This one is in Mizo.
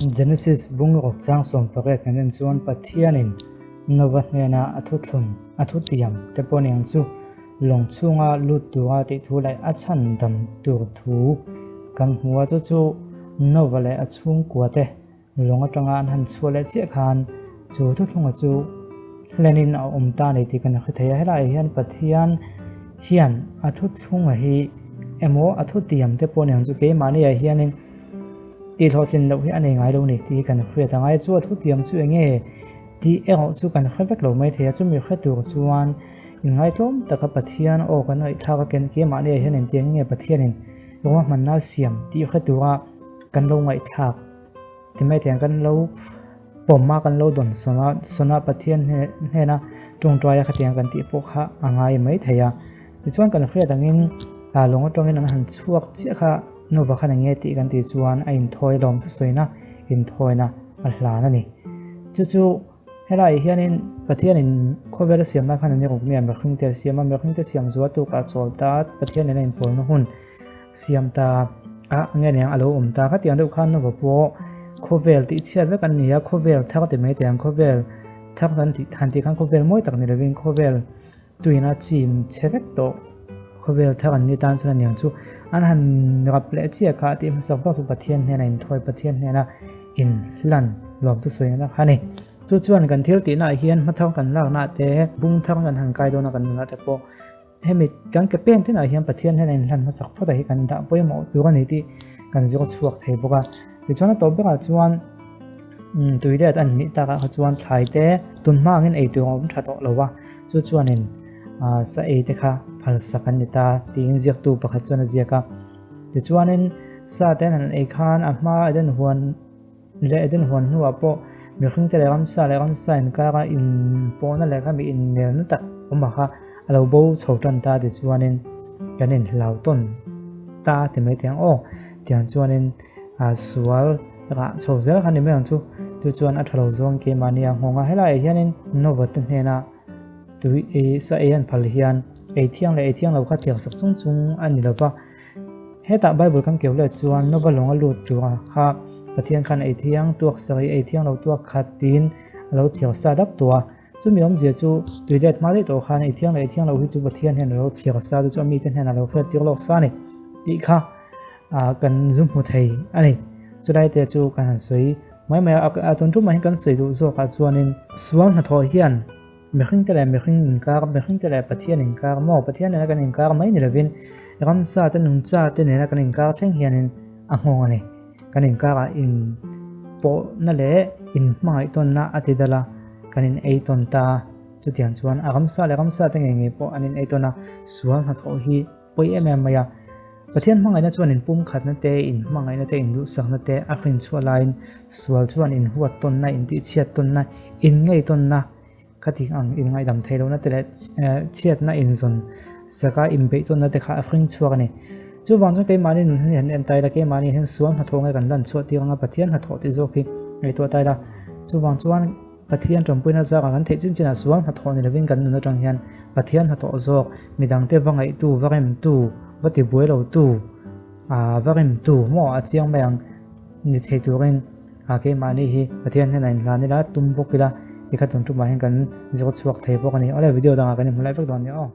Genesis bung ruk chang 18 kan en chuan Pathianin Nova hnena a thuthlun, a thutiam te pawh ni ang chu, lawng chhunga lut tura tih thu leh a chhan dam tur thu kan hmu a, chu chu Nova leh a chhungkua te Lawng atanga an han chhuah leh chiah khan chu thuthlunga chu hlenin a awm ta a ni tih kan hre thei a. Helaiah hian Pathian hian a thuthlunga hi emaw a thutiam te pawh aniang chu keimahniah hianin tihhlawhtlin loh hi a nei ngai lo a ni tih hi kan hriat a ngai a. Chu a thutiam chu eng nge tih erawh chu kan hre vek lo mai thei a. Chumi hre tur chuan inngaitlawm taka Pathian aw kan ngaihthlak a ken keimahniah hian engtiang nge Pathianin ruahmanna a siam tih hre tura kan lo ngaihthlak. Timai tiang kan lo pawm a, kan lo dawn sawn a, sawn a Pathian hnena tawngtai a khatiang kan tih pawh kha a ngai mai thei a. Tichuan kan hriat angin lawng atangin an han chhuak chiah kha Nova khan eng nge tih kan tih chuan a inthawi lawm thusawiin a inthawina a hlan a ni. Chu chu helaiah hianin Pathianin khawvel a siam lai khan a ni ruk nge mihring te a siam a, mihring te siam zual tukah a chawl ta a, Pathianin a inpawlna hun Siam ta a nge niang a lo awm ta khatiang deuh khan Nova pawh khawvel tih chhiat vek an ni a, khawvel thar ti mai teh ang, khawvel thar kan tih han tih khan khawvel mawi tak ni lovin khawvel tuina chim chhe vek tawh khawvel thar an ni tan chuan aniang chu an han rap leh chiah kha tih hmasak bak chu Pathian hnena inthawi Pathian hnena inhlan lawm chu sawi na kha a ni. Chu chuan kan thil tihnaah hian hmathar kan laknaah te bung thar kan han kai dawn a kan nunah te pawh Hemi kan ke pen tinah hian Pathian hian a inhlan hmasak phawt a hi kan dah pawimawh tur a ni tih kan zir chhuak thei bawk a. Tichuan a tawp berah chuan tui let an nih takah kha chuan thlai te tun hma angin ei tur a awm tha tawh lo va, chu chuanin sa ei te kha phalsak an ni ta tiin ziaktu pakhat chuan a ziak a. Tichuanin sa te an han ei khan a hma Eden huan Leh Eden huan hnuah pawh mihringte leh ramsa leh ramsa inkara inpawhna leh kha mi innelna tak awm a kha a lo bo chho tan ta tichuanin kan inhlau tawn ta ti mai teh ang aw. Tiang chuanin sual rah chho zel kha ni mai ang chu. Chu chuan a tha lo zawng keimahni a nghawng a, helaiah hianin Nova te hnena tui ei sa ei an phal hian ei thiang leh ei thiang lo kha tiang sak chung chung a ni lo va. Hetah Bible kan keu let chuan Nova lawng a lut tur a kha Pathian khan ei thiang tuak sarih ei thiang lo tuak khat tiin a lo thiar sa dap tawh a. Chumi awmzia chu tui let hma daih tawh khan ei thiang leh ei thiang lo hi chu Pathian hian a lo thiar sa chu chu a mite hnenah a lo hriat tir lawk sa a ni tih kha kan zu hmu thei a ni. Chulai te chu kan han sawi mai mai a, a tun tumah hian kan sawi duh zawkah chuanin sual hnathawh hian Mihring te leh mihring inkar, mihring te leh Pathian inkar maw? Pathian nena kan inkar mai ni lovin ramsa te nungcha te nena kan inkar thleng hianin a nghawng a ni. Kan inkarah in pawhna leh in hmangaih tawnna a ti dal a, kan in ei tawn ta a. Chutiang chuan a ramsa leh ramsa te ngei ngei pawh an in ei tawn a, sual hnathawh hi pawi em em mai a. Pathian hmangaihna chuan in pumkhatna te, in hmangaihna te, in duhsakna te a hrinchhuah laiin sual chuan in huat tawnna, in tihchhiat tawnna, in ngei tawnna, Khatik ang inngaihdam theih lohna te leh chhiatna inzawn saka inbeih tawnna te kha a hring chhuak a ni. Chuvang chuan keimahni nun hi han en ta ila, keimahni hian sual hnathawh nge kan lan chhuah tir anga Pathian hnathawh tih zawk hi ngaihtuah ta ila. Chuvang chuan Pathian tanpuina zaka kan theih chin chinah sual hnathawh ni lovin kan nun atang hian Pathian hnathawh zawk, midangte va ngaihtu, va remtu, va tibuai lotu, va remtu maw a chiang mai ang ni thei turin A keimahni hi Pathian hnenah inhlan ila, tum bawk ila, tikha tun tumah hian kan zawt chhuak thei bawk a ni. Awle video dangah kan inhmu leh vek dawn nia aw.